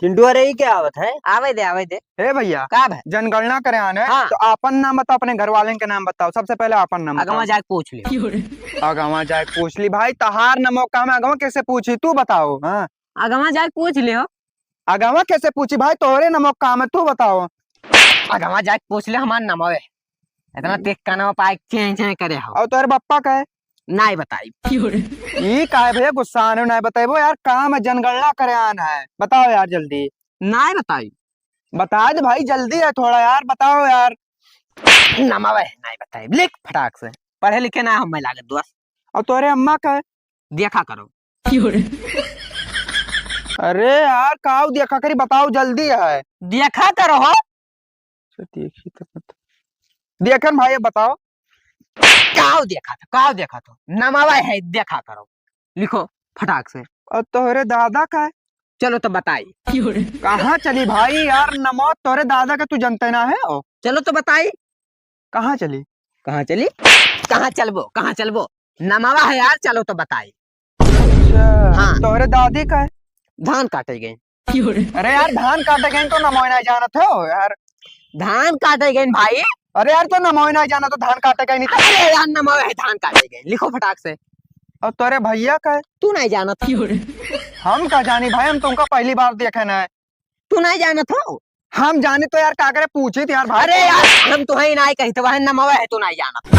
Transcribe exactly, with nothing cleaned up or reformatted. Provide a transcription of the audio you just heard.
चिंटू, अरे, ई क्या आवत है? आवे दे, आवे दे। ए भैया, का भाई? जनगणना करे आन है, हाँ। तो आपन नाम बताओ, अपने घर वालेन के नाम बताओ। सबसे पहले आपन नाम अगवा बताओ। जाके पूछ लियो। अगवा जाके पूछ ली भाई, तहार नमो काम है, अगवा कैसे पूछी, तू बताओ। हाँ। अगवा जाके पूछ लियो। अगवा कैसे पूछी भाई, तोहरे नमो काम है, तू बताओ। अगवा जाके पूछ ले, हमार नमो है। इतना हम्म। तेज कानवा पाए चें चें करे हो। और तोहरे बप्पा का है? नाई बताई। ई काहे भैया गुस्सा आने, नाई बताइबो यार, काम है, जनगणना करे आन है, बताओ यार जल्दी। नाई बताई। बता दे भाई, जल्दी है थोड़ा यार, बताओ यार। नमवे है, नाई बताई, लिख फटाक से। पढ़े लिखे ना हम लागत दोस्त। और तोरे अम्मा का है? देखा करो। अरे यार, काऊ देखा करी, बताओ जल्दी है। देखा करो हो। अच्छा, देखी तो मत। देखन भाई, अब बताओ। काव देखा था, काव देखा था? नमवा है, देखा करो। लिखो फटाक से। और तोहरे दादा का है? चलो तो बताई। कहाँ चली भाई यार, नमो तोहरे दादा का तू जनते ना है ओ? चलो तो बताई। कहाँ चली? कहाँ चली? कहाँ चलबो, कहाँ चलबो? नमवा है यार, चलो तो बताई। अच्छा, हाँ। तोहरे दादी का है? धान काटे गए। अरे यार, धान काटे गए तो नमोय नहीं जानत हो यार। धान काटे गए भाई। अरे यार, तो नमोय नहीं जानत हो, धान काटे गए नहीं तो। अरे यार, नमोय है, धान काटे गए, लिखो फटाक से। और तोरे भैया का है? तू नहीं जानत। हम का जानी भाई, हम तुमका पहली बार देखे ना है। तू नहीं जानत हो? हम जानी तो यार, का करे, पूछी थी यार भाई। अरे यार, हम तो है नहीं कही, तो वह नमोय है, तू नहीं जानत।